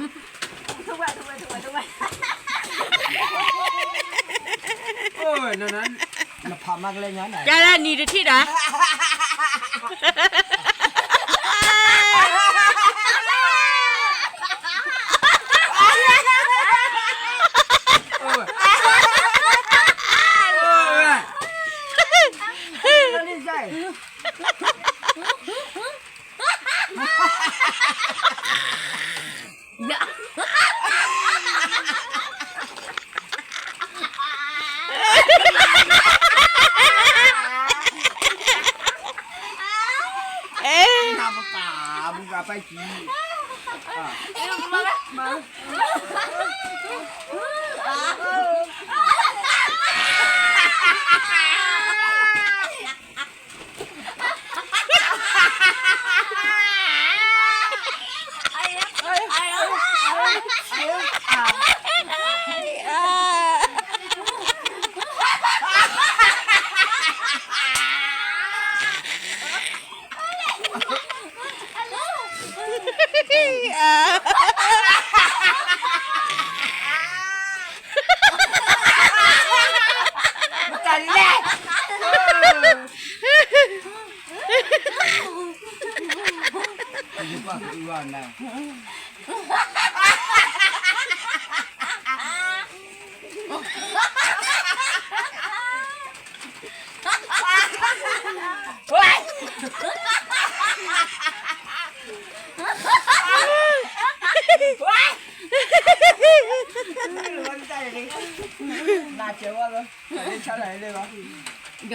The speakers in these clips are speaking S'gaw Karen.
ဝဲ ဝဲ ဝဲ ဝဲ ဝဲ နန နဖးမၤကလဲၣ်ညါန့ၣ် ကဲလၢနံၤတထံၣ်ဒီး ဒ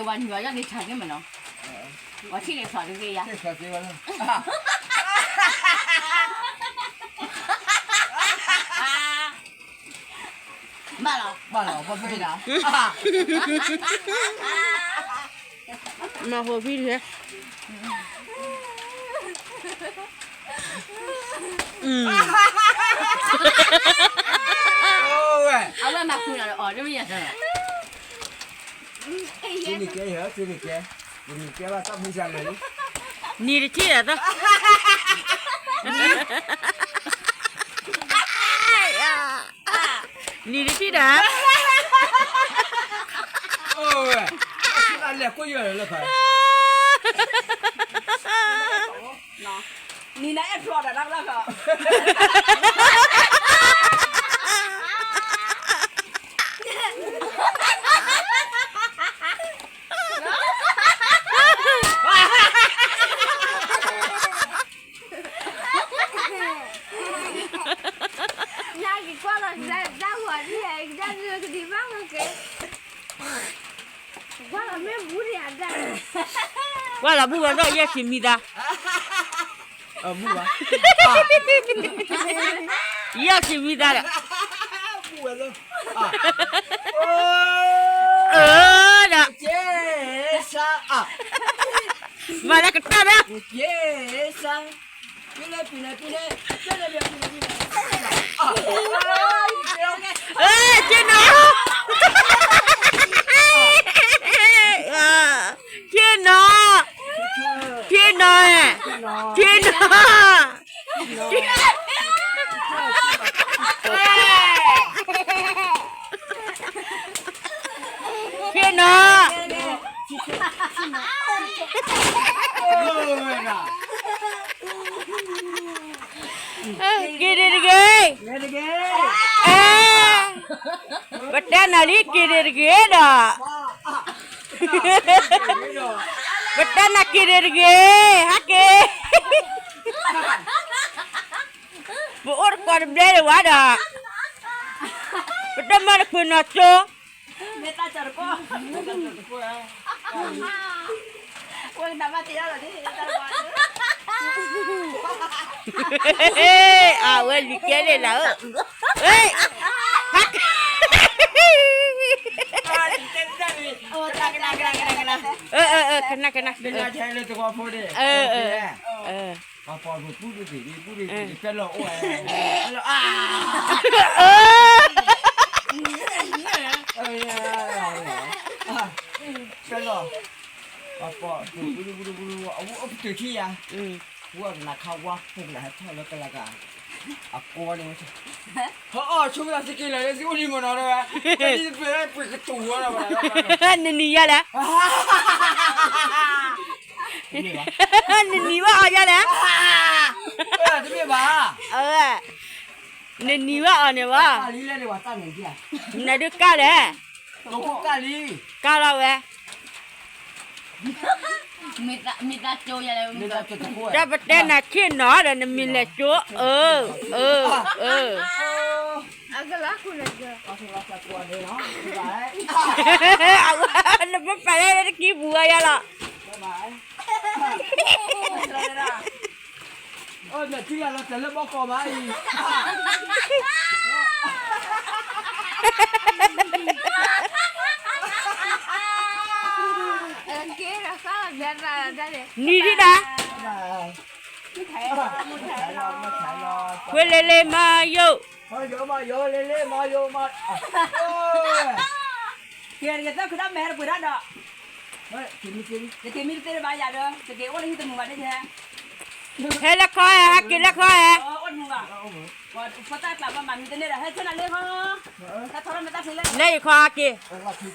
ီးဝဲညီယီၢ်လံဆါက့မနီၤ, ဝဲထံၣ်လံဆီတက့ယါ, ဘၣ်လီၤ, ဘၣ်လီၤ, မၤဟိဖံတဂ့ၤ, အဝဲမၤဃုာ်လီၤအီၤတမ့ၢ်ယါ, နံၤတထံၣ်ဒီး, နံၤတထံၣ်ဒီး, လဲၤကွၢ်ယွၤလၢခါ, နံၤနၤအဲၣ်ဖျိးဒီးလၢလၢခါ ညါက့ၤကွၢ်လီၤတၢ်ဂီၤဒ်လဲၣ်, ကဒၣ်ကဒံးဘၣ်မ့ၢ်က့ၤ, ကွၢ်လီၤမ့ၢ်ဘူးဒံးအဒၣ်, ကွၢ်လီၤဘူးဘၣ်ဒီးယဲၢ်ဆံမံသး, ဘူးဘၣ်, ယဲၢ်ဆံမံသးဒီး, ဘူးဝဲလၢ, အၢ, ဒီး, မၤလၢကတၢၢ်ဒီး က့နီၤ, က့နီၤ, က့နီၤ, က့နီၤ, က့နီၤ က့ၤဒံးတဂ့ၤ, အဲ, ပတဲနၤလံက့ၤဒံးတဂ့ၤဒီး, ပတဲနၤက့ၤဒံးတဂ့ၤ, ဟဲက့ၤ, ပအိၣ်တကိးတဘျဲဒံးဝဲဒီး, ပတမၤတဖုနီၤကၠိ မ့ၢ်တၢ်ကီတကီၢ်, ဝဲကနၣ်ဘၣ်တ့ၢ်လီၤန့ၣ်, အဝဲလံၤကဲလံလၢ, ဟဲ, ကနၣ်, ကနၣ်, ကနၣ်, ကနၣ်, ပှၤပိာ်ပူၤတဘ့ၣ်တဘ့ၣ်, ပှၤလီၤအိၣ်ဝဲ, လီၤ, ကဲလီၤ, ပှၤပိာ်ပူၤတဘ့ၣ်တဘ့ၣ်, အဝဲအိၣ်ပတုာ်ထံယါ, ဝဲကနၣ်ခါဝါဖိကနၣ်ဟဲထီၣ်လၢကလၤကၤ, အကိးန့ၣ်, ဟအီၣ်ဆိကမိၣ်သးစက့လၢာ်လၢသုအိၣ်ဒံးမ့ၢ်နီၤဒီး, ပှ့ၤကတူၢ်ဝဲဒီး, နနံၤယါလဲၣ်, နနံၤဘၣ်အီၤယါလဲၣ်, တမ့ၢ်ဘၣ်, နနံၤဘၣ်အီၤန့ၣ်ဘၣ်, နဒုးကၢ်လဲၣ်, ကၢ်လီၤဝဲ တၢ်ပတဲနၤဆ့ၣ်နီၤဒီး နမ့ၢ်လဲၤကၠိ, အၢ, အၢ, အၢ, အဝဲနပပာ်လၢတကံပူၤဝဲယါလီၤ, အိၣ်မဲာ်ထံလၢလီၤတဲာ်လၢဘီကီၢ်မးအံၤ, နံၤဒံးဒၣ်, ခွ့လ့လ့မၤယိာ်, ကဲတဂ့ၤ သၢခုတၢ်မဲာ်ဟဲတပှ့ၤတၢ်ဒီး, ယက့ၤမံတသ့တဘၣ်ယၤဒီး ယက့ၤအိၣ်လၢဟံၣ်တမုာ်ဘၣ်န့ၣ်, ဟဲလၢခီဧါ, ဟဲက့ၤလၢခီဧါ, အိၣ်တမုာ်ဘၣ်, ပသၣ်ကျးဘၣ်မၤမံတန့ၢ်ဒီး ဟဲဆၢနၤလၢခီ, ဟဲထီၣ်ထီၣ်မဲာ်တၢ်ဖျ့လၢ, လၢယခီဟဲက့ၤ,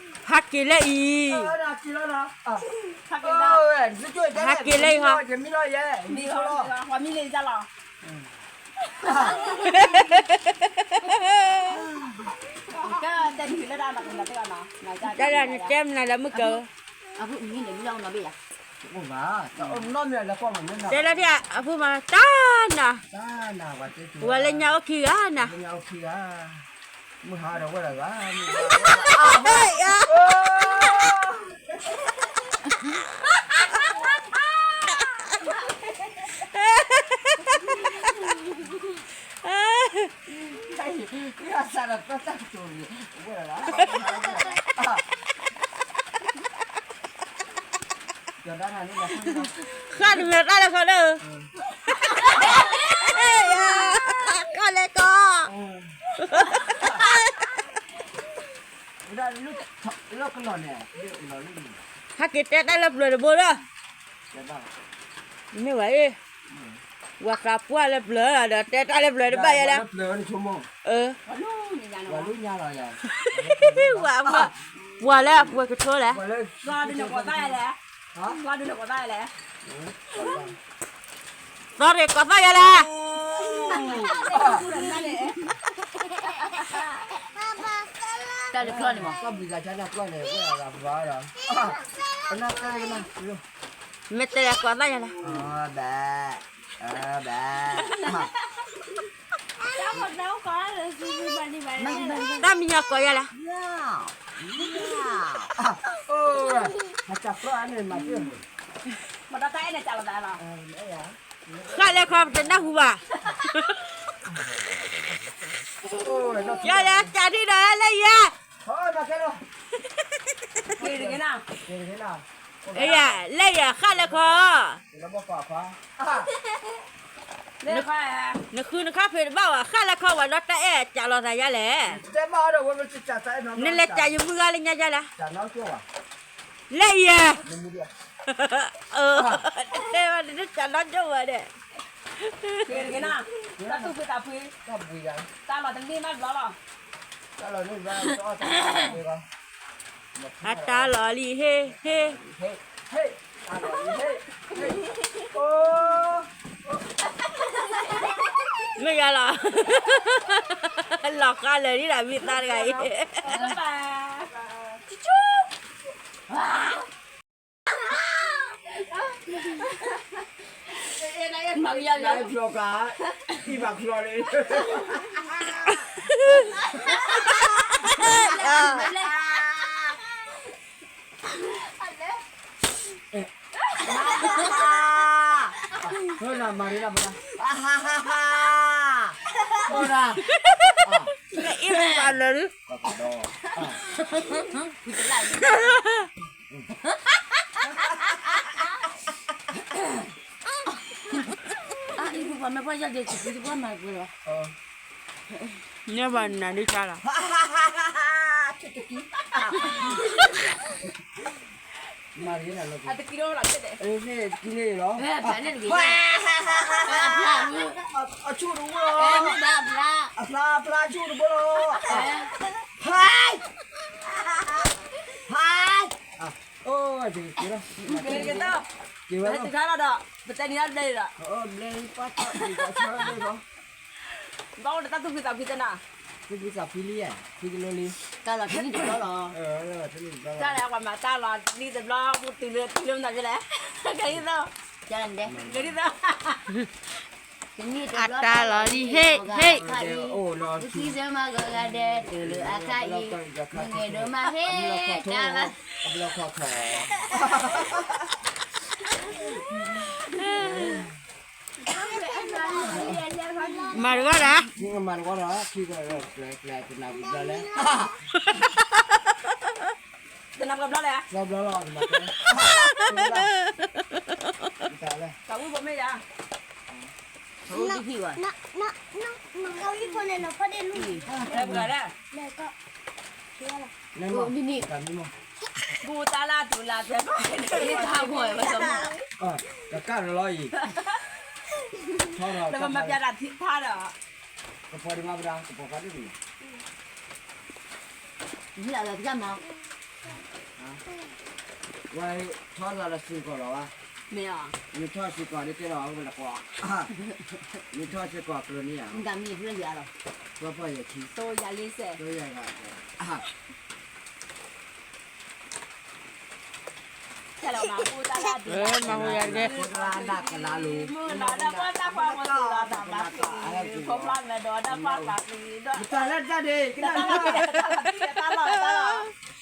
ဟဲက့ၤလၢအံၤ, ဟဲက့ၤလၢအံၤ, ဟဲက့ၤလၢအံၤခီ, ပှၤမံလၢယၤလီၤ တၢ်နတဲမနုၤလၢမုၢ်ကၢၤ, တဲလၢထံၣ်အဖိမး တၢ်နၤ, ဝဲလၢညါအိၣ်ခံဂၤနၤ, မုၢ်ဟါဒီးဝဲဒၣ်ဂၤ ဃၣ်တမ့ၢ်တၢ်လၢခီဒီး, ဃၣ်လဲၤကီး, ဟဲက့ၤတဲတၢ်လၢပျၢၤတဘိဒီး, မ့ၢ်ဝဲအံၤ, ဝၤသးပှၢ်လၢပျၢၤဒီး တဲတၢ်လၢပျၢၤတဘၣ်ယဲလဲၣ်, ဝၤ, ပှၤလၢအပှဲၤကထိလဲၣ်, သီရ့ၣ်ကီးသၣ်ယဲလဲၣ်, တၢ်တကျီန့ၣ်မး, မ့ၢ်တဲလဲၤကီးသၣ်ယဲလဲၣ်, တၢ်မံညီကိးယဲလဲၣ်, ဃၣ်လဲၤခီပတနၢ်ဟူဘၣ်, ယလဲၤတၢ်ဒ်ဒီးလၢယဲ, လၢယဲဃၣ်လဲၤခီ နဃုနခါဖံးတဘၣ်ဝဲ ဃၣ်လဲၤခီဝဲဒီးတၢ်အဲၣ်ကးလီၤသးယါလဲၣ်, နလဲၤကးယမုၢ်ဂၤလၢညါယါလဲၣ်, လၢယဲ, တဲဝဲနကးနီၢ်ကၠိဝဲဒၣ်, တၢ်သူၣ်ဖှံသးဖှံ, တၢ်လီၤတလံၣ်မးဘျီလီၤ, အတၢ်လီၤလံဟ့ၣ်ဟ့ၣ်, မ့ၢ်ယါလီၤ, လီၤဃါလၢာ်ဒ်ဒီးမံသးတဂၤအံၤ မၤကယီယီ ဖျီကါ, အံၤမၤဖျီလံ, မၤဒ်နမၤဒ်နမၤဒ်, အါဟါဟါဟါ, မၤဒ်, အံၤမၤလၢာ်လံ အံၤပှၤမ့ၢ်ပှၢ်ယၢ်ဒ့ တပှၢ်မၤပှဲၤလီၤ, န့ၢ်ဘၣ်နၤဒ်ကါလီၤ, တကံ မၤတဂ့ၤနၤလီၤ, အတကံလီၤ, တကံန့ၣ်လီၤ, အဆူၣ်တဘိလီၤ, အဖျါအဖျါဆူၣ်တဘိလီၤ, ဟဲ, ဟဲ, အိၣ်, က့ၤဝဲ, က့ၤဝဲလီၤ, ပတဲနံၤလီၤဘျဲလီၤ, ဘျဲ, ဘၣ်အိၣ်ဒီးတၢ်သူၣ်ဖှံသးဖှံသနၤ, သူၣ်ဖှံသးဖှံလံ, ဖှံကလိလံ, တၢ်လီၤတနံၣ်တဘျီလီၤ, တၢ်လီၤပှၤမၤတၢ်လီၤတနံၣ်တဘျီ, မူတုၤလၢတုၤလၢမနုၤလဲၣ်, ကဲ, ကဲ, အတၢ်လီၤလံ ဟ့ၣ် ဟ့ၣ်, လၢခံစၢၤမၤဂီၤဂၤဒဲး တုၤလၢအခါအံၤ, မုၢ်ဂဲၤဒိၣ်မးဟ့ၣ်တၢ်လီၤ မၤတဂီၢ်ဒီး, မၤတဂီၢ်ဒီး, တနၢ်ပဘျီလဲၣ်, တနၢ်ပဘျီလဲၣ်, တဘျီလီၤ, တၢ်ဝံၣ်ဖိမ့ၢ်ယၤ, တၢ်ဝံၣ်ဖိန့ၣ်နီၤ ဖီဒ့ၣ်လူၢ်, ဘူတၢ်လၢတူၢ်လၢ်သဲ, တၢ်ဂီၤဝဲ, ကကၢ်လီၤအံၤ, ထီၣ်ဒီးမၤပျဲတၢ်ထံဖးဒီး, ကပီၤဒံးမၤပဒါ ကပီၤဖးဒိၣ်န့ၣ်, မ့ၢ်လၢကစၢ်မၤ ဝဲထီၣ်သးလၢစ့ၢ်ကီးလီၤဘၣ်, မ့ၢ်, နထီၣ်စ့ၢ်ကီးဒ်တဲလီၤဝဲလၢကွီၢ်, နထီၣ်စ့ၢ်ကီးကျိၤန့ၣ်ဧါ, မ့ၢ်တၢ်မံၤဖျၢၣ်လံဧါလီၤ, ပှၤပှၤယဲၢ်ဆံ, တိယၤလံစဲး, တိယၤဂၤ, မၤဟူယၤတက့ၢ်, တၢ်လီၤတၢ်ဒ့, တၢ်လီၤ, တၢ်လီၤ, တၢ်လီၤ, တၢ်လီၤ, တၢ်လီၤ, တၢ်လီၤ,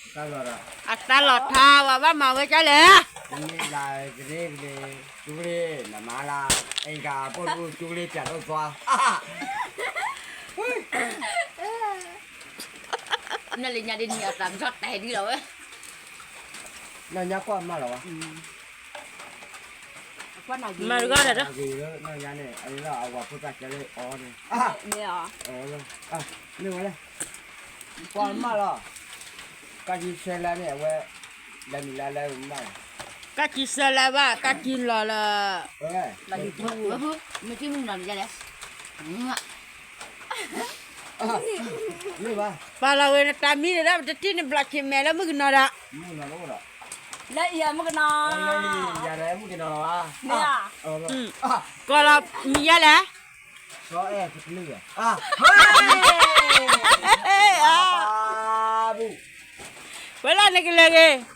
တၢ်လီၤ, အတၢ်လီၤထါ ပှၤဘၣ်မၤဝဲကၢ်လဲၣ်, မ့ၢ်လၢကရ့ကရ့, ကရ့, နမၤလၢ, အင်္ဂါ, ပိာ်ဒူ, ကရ့, ပျးဒိၣ်သွါ, နလၢညါဒ်နံၤအသးကထီၣ်တဲဒ်လီၤဝဲ, နညါကွၢ်မၤလီၤဝဲ, မၤတဂီၢ်ဒီး, နညါန့ၣ် အဝၤဖိသၣ်ကဲလၢအီၤန့ၣ်, မ့ၢ်ဝဲလဲၣ်, ကွၢ်မၤလီၤ, ကၢ်ကံဆဲလါန့ၣ် အဝဲ, လၢမံၤလၢလၢမၤ, ကၢ်ကံဆဲလါဘၣ် ကၢ်ကံလီၤလၢ, မ့ၢ်တမုၢ်နီၤလဲၣ်, ပာ်လီၤဝဲနတၢ်မံန့ၣ်ဒီး ပတထံၣ်န့ၣ်ဘျီဆံးမဲာ်လၢမုၣ်ကနီၤဒီး, လၢအံၤမုၣ်ကနီၤ, မ့ၢ်ဧါ, ကီၢ်လီၤမံၤယါလဲၣ်, စီၤအဲၣ်တကလုာ်, ဝဲလၢနကလဲၤဂ့ၤ